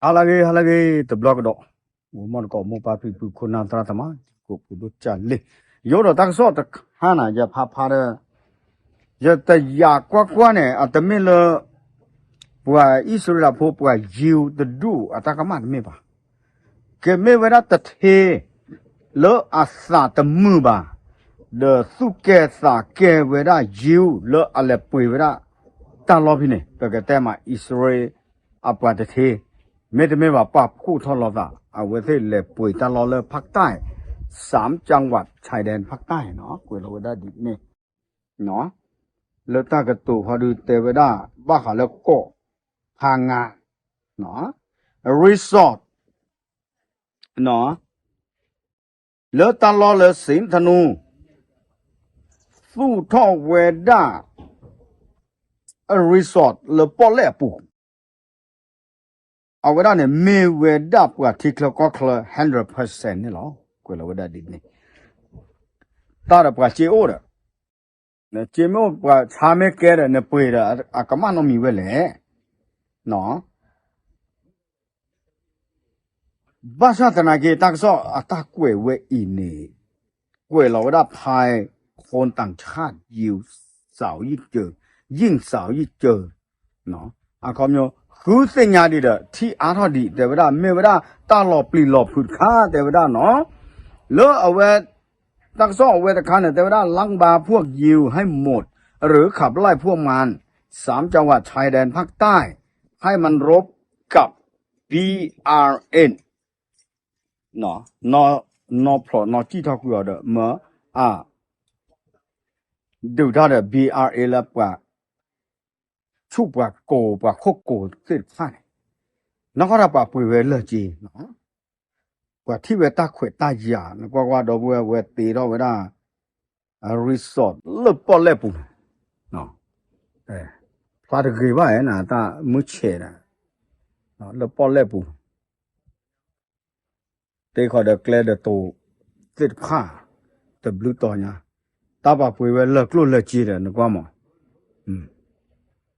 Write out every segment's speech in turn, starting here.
ဟါလၢအဂ့ၤ ဟါလၢအဂ့ၤ တဘျီကဒီး, အိၣ်မီၢ်တကိးမိၢ်ပၢ်ဖံဖု ခိၣ်နၢ်သရၣ်သမါ ကိးပူၤဒိၣ်ကၢ်လ့ၢ်, ယအိၣ်ဒီးတၢ်ကစီၣ်တခါန့ၣ် ယဖးဖးဒီး ယတယာ်ကွၢ်ကွၢ်န့ၣ် အတမ့ၢ်လၢ ပှၤအံၣ်စရ့လးဖိ ပှၤယိၤတဒူၣ်အတၢ်ကမၣ်တမ့ၢ်ဘၣ်, ကမ့ၢ်ဝဲဒၣ်တထ့ လၢအသးတမုာ်ဘၣ်, ဒီးသူၣ်ကဲသးကဲဝဲဒၣ်ယိၤလၢအလဲၤပှ့ၤဝဲဒၣ် တၢ်လီၢ်ဖဲန့ၣ် ပကတဲမးအံၣ်စရ့လးအပှၤတထ့, မ့တမ့ၢ်ဘၣ်ပာ်ဖှိၣ်ထီၣ်လိာ်သး အဝဲသ့ၣ်လဲၤပှ့ၤတၢ်လီၢ်လၢဖၣ်တၢၣ်, စၢမ်ကၠၣ်ဝး ဆဲးဒဲးဖၣ်တၢၣ်နီၤ ကွဲးလီၤဝဲဒၣ်ဒ်န့ၣ် လၢတၢ်ကတိၤခီဒုးတဲဝဲဒၣ် ဘၣ်ဃးလၢကီၢ်ဖးငါ resort လၢတၢ်လီၢ်လၢစ့ၣ်ထနူ သူၣ်ထီၣ်ဝဲဒၣ် resort လၢပီၣ်လဲၣ်အပူၤ, အဝဲဒၣ်န့ၣ် မ့ၢ်ဝဲဒၣ်ပှၤထံချၢကီၢ်ချၢ hundred percent န့ၣ်လီၤ. ကွဲးလီၤဝဲဒၣ်ဒ်န့ၣ်, တၢ်ဒီးပှၤစ့အိၣ်ဒီး စ့မ့ၢ်အိၣ်ပှၤဆါမ့ၢ်ကဲဒီး နပှ့ၤဒီးအကမၣ်နီတမံၤဝဲလဲၣ်. ဘၣ်ဆၣ်သနာ်က့ တၢ်ကစီၣ်အတၢ်ကွဲးဝဲအံၤန့ၣ် ကွဲးလီၤဝဲဒၣ်ဖဲ คนต่างชาติ ยิงสาวยิ่งเจอ ยิงสาวยิ่งเจอ အခီပညီ ဃုသ့ၣ်ညါဒံးဒီး ထံၣ်အါထီၣ်ဒံး တဲဝဲဒၣ် မ့ၢ်ဝဲဒၣ်တၢ်လီၤပျံၤလီၤဖုးတခါ တဲဝဲဒၣ်နီၤ, လၢအဝဲ တၢ်ကစီၣ်အဝဲတခါန့ၣ် တဲဝဲဒၣ် ล้างบาปพวกยิวให้หมด หรือขับไล่พวกมัน สามจังหวัดชายแดนภาคใต้ ให้มันรบกับ บีอาร์เอ နီၤဖျိးနီၤစံၣ်ထီၣ်ကွံာ်အီၤဒီး မၢအ ဒုးတၢ်ဒီး ဘီအါအ့ လၢပှၤ ဆူၣ်ပှၤကိး ပှၤခိၣ်ကိးသ့ၣ်တဖၣ်န့ၣ်, နီၢ်ကီၢ်တၢ်ပှၤပှ့ၤဝဲလၢာ်က့ၤ, ပှၤထံၣ်ဝဲတၢ်ခွဲးတၢ်ယာ် နကွၢ်ကွၢ်ဒီပုၢ်ဝဲၢ် ဝဲတ့ထီၣ်ဝဲဒၣ် resort လၢပီၣ်လဲၣ်ပူၤန့ၣ်, ဖျါတဂ့ၤဘၣ်ဧါ နတၢ်မုၢ်ဆဲးန့ၣ် လၢပီၣ်လဲၣ်ပူၤ တ့ခီဒီးကျဲဒီးတိၤသ့ၣ်တဖၣ် တဘျုးတီၤညါ, တၢ်ပှၤပှ့ၤဝဲလၢာ်ကျိၣ်လၢာ်စ့ဒီး နကွၢ်မး,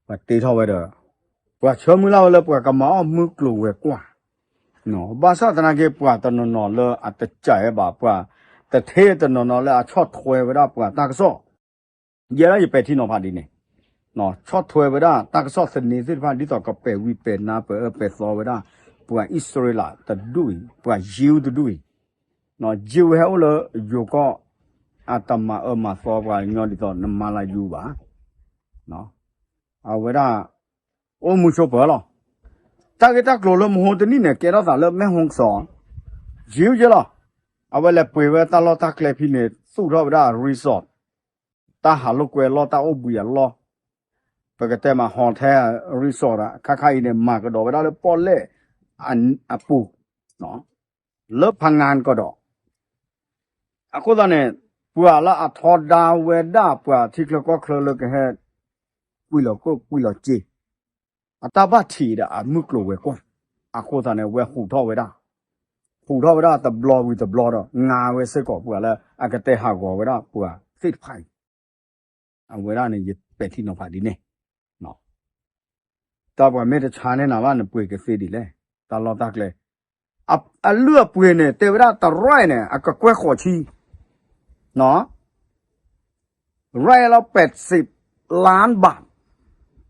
ပှၤတ့ထီၣ်ဝဲဒီး ပှၤဆၢမုၢ်လၢ်ဝဲလၢပှၤကမၤအီၣ်မုၢ်ကျိၤဝဲၤကွာ်, ဘၣ်ဆၣ်သနာ်က့ ပှၤတနီၤနီၤလၢအတကးဘၣ် ပှၤတထ့တနီၤနီၤလၢအဆီၣ်ထွဲဝဲဒၣ်ပှၤတၢ်ကစီၣ် ယဲဒၣ်ယပဲာ်ထံနီၤဖးဒ်န့ၣ်, ဆီၣ်ထွဲဝဲဒၣ်တၢ်ကစီၣ်သန့သ့ၣ်တဖၣ် ဒ်သိးကပဲာ်ဝံၤပဲာ်နါ ပဲာ်အၢပဲာ်သီဝဲဒၣ် ပှၤအံၣ်စရ့လးတဒူၣ်အံၤ ပှၤယိၤတဒူၣ်အံၤ, ယိၤဝဲဟဲအိၣ်လၢယိၤကီၢ် အတမၤအၢမၤသီပှၤညီဒ်သိးနမၤလၢယိၤဘၣ်, အဝဲဒၣ် အိၣ်မူဆိးပၢၤလီၤ. တၢ်ဂ့ၢ်တၢ်ကျိၤလၢမဟိတနံၣ်န့ၣ် ကဲထီၣ်သးလၢမဲၢ်ဟီကစီၣ် ယိၤယဲလီၤ. အဝဲလဲၤပှ့ၤဝဲတၢ်လီၢ်တၢ်ကျဲဖဲန့ၣ် သူၣ်ထီၣ်ဝဲဒၣ် resort တၢ်ဟးလိာ်ကွဲလီၢ် တၢ်အိၣ်ဘှံးအလီၢ်, ပကတဲမး hotel resort ခါခါအံၤန့ၣ် မၤကဒီးဝဲဒၣ်လၢပီၣ်လဲၣ်အပူၤ လၢဖးငါကဒီး, အဃိသတးန့ၣ် ပှၤလၢအထီဒါဝဲဒၣ်ပှၤထံချၢကီၢ်ချၢလၢကဟဲ ကွံာ်လီၤကျိၣ်ကွံာ်လီၤစ့ အတၢ်ဘၣ်ထံးဒီးအမုၢ်ကျိၤဝဲၤကွာ်, အဃိသတးန့ၣ် ဝဲဟူးထီၣ်ဝဲဒၣ်, ဟူးထီၣ်ဝဲဒၣ်တဘျီဝံၤတဘျီဒီး ငါဝဲစ့ၢ်ကီးပှၤလၢအကတဲဟးဂီၤဝဲဒၣ်ပှၤသ့ၣ်တဖၣ်အံၤ, အဝဲဒၣ်န့ၣ် ယပဲာ်ထံနီၤဖးဒ်န့ၣ် တၢ်ပှၤမ့ၢ်တဆါန့ၢ်နၤဘၣ် နပှ့ၤကသ့ဒ်လဲၣ်, တၢ်လီၢ်တၢ်ကျဲ, အလုၢ်အပှ့ၤန့ၣ် တဲဝဲဒၣ်တ right န့ၣ် အကကွဲၢ်ဃိးဆံ, right လၢ ပဲးစံး လါဘး,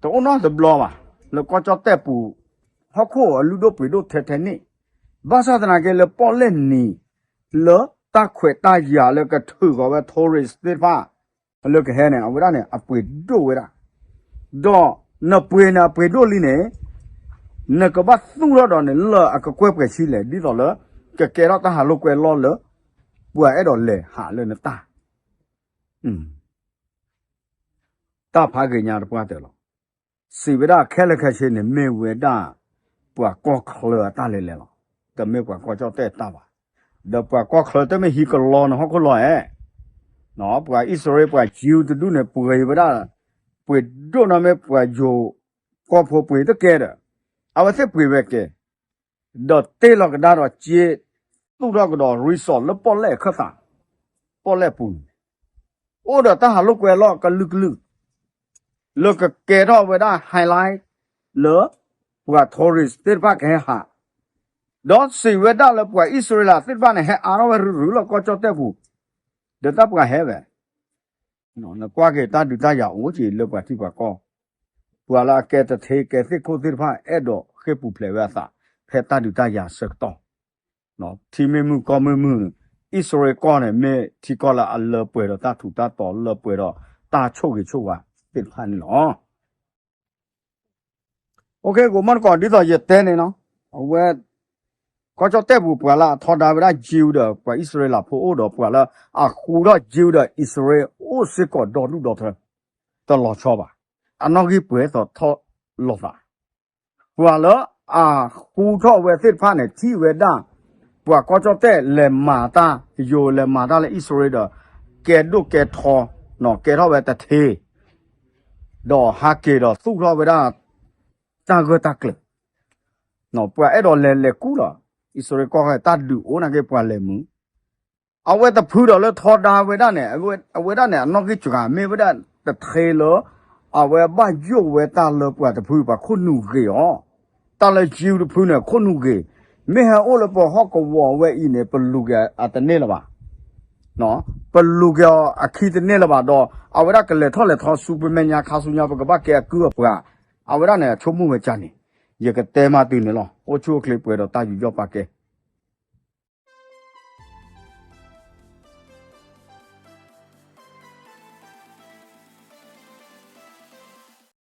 တအိၣ်နီတဘျီဘၣ်, လၢကီၢ်ကၠီၣ်တဲၣ်ပူၤ ဟီၣ်ခိၣ်အလုၢ်ဒိၣ်ပှ့ၤဒိၣ်ထဲထဲန့ၣ်, ဘၣ်ဆၣ်သနာ်က့လၢပီၣ်လဲၣ်နံၤ လၢတၢ်ခွဲးတၢ်ယာ်လၢကထုးဃီၤဝဲ tourist သ့ၣ်တဖၣ် လၢကဟဲန့ၣ် အဝဲဒၣ်န့ၣ် အပှ့ၤဒိၣ်ဝဲဒၣ်, ဒီးနပှ့ၤန့ၣ် အပှ့ၤဒိၣ်လံန့ၣ် နကဘၣ်သူၣ်ထီၣ်ဒီးန့ၣ် လၢအကကွဲၢ်ပှဲၤဆံလဲၣ် ဒ်သိးလၢ ကကဲထီၣ်တၢ်ဟးလိာ်ကွဲလီၢ်လၢ ပှၤအဲၣ်ဒိးလဲၤဟးလၢနတၢ် တၢ်ဖးဂ့ၤညါတပှၢ်တၢၢ်လီၤ. စံးဝဲဒၣ်ခဲလၢာ်ခဲဆ့န့ၣ် မ့ၢ်ဝဲဒၣ် ပှၤကီၢ်ချၢအတၢ်လဲၤလဲၤလီၤ. တမ့ၢ်ပှၤကီၢ်ကၠီၣ်တဲၣ်တၢ်ဘၣ်. ဒီးပှၤကီၢ်ချၢတမ့ၢ်ဟံးကလီနဟီၣ်ခိၣ်လီၤဧါ. ပှၤအံၣ်စရ့လး ပှၤယိၤတဒူၣ်န့ၣ် ပှ့ၤဝဲဒၣ်, ပှ့ၤဒိၣ်နီၢ်မ့ၢ်ပှၤယိၤကီၢ်ဖိပှ့ၤတကဲဒီး အဝဲသ့ၣ်ပှ့ၤဝဲကဲ ဒီးတ့လီၤကဒါဒီးစ့ သူၣ်ထီၣ်ကဒီး resort လၢပီၣ်လဲၣ်အခၢၣ်သး, ပီၣ်လဲၣ်ပူၤန့ၣ် အိၣ်ဒီးတၢ်ဟးလိာ်ကွဲလီၢ်ကလုာ်ကလုာ် လၢကကဲထီၣ်ဝဲဒၣ် highlight လၢ ပှၤ tourist သ့ၣ်တဖၣ်ကဟဲဟး ဒီးစံးဝဲဒၣ်လၢပှၤအံၣ်စရ့လးသ့ၣ်တဖၣ်န့ၣ် ဟဲအါထီၣ်ဝဲရုရုလၢကီၢ်ကၠီၣ်တဲၣ်ပူၤ, ဒီးတၢ်ပှၤဟဲဝဲ, နကွၢ်က့ၤတၢ်ဒုးတၢ်ယၤအိၣ်က့ၤလၢပှၤထံပှၤကီၢ်, ပှၤလၢအကဲတထ့ကဲသ့ၣ်ခိၣ်သ့ၣ်တဖၣ် အဲၣ်ဒိးဃ့ၢ်ပူၤဖျဲးဝဲအသး ဖဲတၢ်ဒုးတၢ်ယၤဆၢကတီၢ်, ထံမ့ၢ်မုၢ်ကီၢ်မ့ၢ်မုၢ်န့ၣ်, အံၣ်စရ့လးကီၢ်န့ၣ် မ့ၢ်ထံကီၢ်လၢအလၢပှဲၤဒီးတၢ်ထူးတၢ်တီၤ လၢပှဲၤဒီးတၢ်ဆိၣ်ဂ့ၤဆိၣ်ဝါသ့ၣ်တဖၣ်န့ၣ်လီၤ. အိၣ်ခ့ ကိးမီၢ်တကိး ဒ်သိးယတဲန့ၣ်နီၤ, အဝဲ ကီၢ်ကၠီၣ်တဲၣ်ပူၤ ပှၤလၢအထီဒါဝဲဒၣ် Jew ဒီးပှၤအံၣ်စရ့လးဖိအိၣ်ဒီး ပှၤလၢအဃူထီၣ် Jew ဒီးအံၣ်စရ့လးအိၣ်စ့ၢ်ကီးဒီဒူၣ်ဒီထၢ တလီၤဆီဘၣ်. အနီၣ်ဂံၢ်ပှဲၤသိးထီၣ်လိာ်သး ပှၤလၢအဃူထီၣ်ဝဲသ့ၣ်တဖၣ်န့ၣ် ထံၣ်ဝဲဒၣ် ပှၤကီၢ်ကၠီၣ်တဲၣ်လဲၤမၤတၢ် ယိၤလဲၤမၤတၢ်လၢအံၣ်စရ့လးဒီး ကဲဒိၣ်ကဲထီ, ကဲထီၣ်ဝဲတထ့, ဒီးဟးက့ၤဒီးသူၣ်ထီၣ်ဝဲဒၣ် တၢ်ဂၢၢ်တၢ်ကျၢၤ, ပှၤအဲၣ်ဒိးလဲၤလဲၤကူၣ်လီၤ. အံၣ်စရ့လးကီၢ်တၢ်ဒုးအိၣ်နာ်က့ ပှၤလဲၤမုာ် အဝဲတဖုဒီးလၢထီဒါဝဲဒၣ်န့ၣ်, အဝဲဒၣ်န့ၣ် အနီၣ်ဂံၢ်စှၤ မ့ၢ်ဝဲဒၣ်တထ့လၢ အဝဲဘၣ်ယိၣ်ဝဲတၢ်လၢပှၤတဖု ပှၤခိၣ်နူာ်ဂ့ၤအီၤ, တၢ်လၢ Jew တဖုန့ၣ် ခိၣ်နူာ်ဂ့ၤ, မ့ၢ်ဟဲအိၣ်လၢပဟီၣ်ကဝီၤဝဲအံၤန့ၣ် ပလူၤက့ၤအတန့ၢ်လၢၤဘၣ်, ပလူၤက့ၤအီၤအခံတန့ၢ်လၢၤဘၣ်ဒီး အဝဲဒၣ်ကလဲၤထီၣ်လဲၤထီဆူ ပမဲာ်ညါခါဆူညါ ပကဘၣ်ကဲအကုၢ်အပှၤ, အဝဲဒၣ်န့ၣ် အဆိကမိၣ်ဝဲဒ်န့ၣ်, ယကတဲမးတုၤန့ၣ်လီၤ. အိၣ်ဆူၣ်အိၣ်ချ့ပှဲၤဒီးတၢ်ယူးယီၣ်ပာ်ကဲ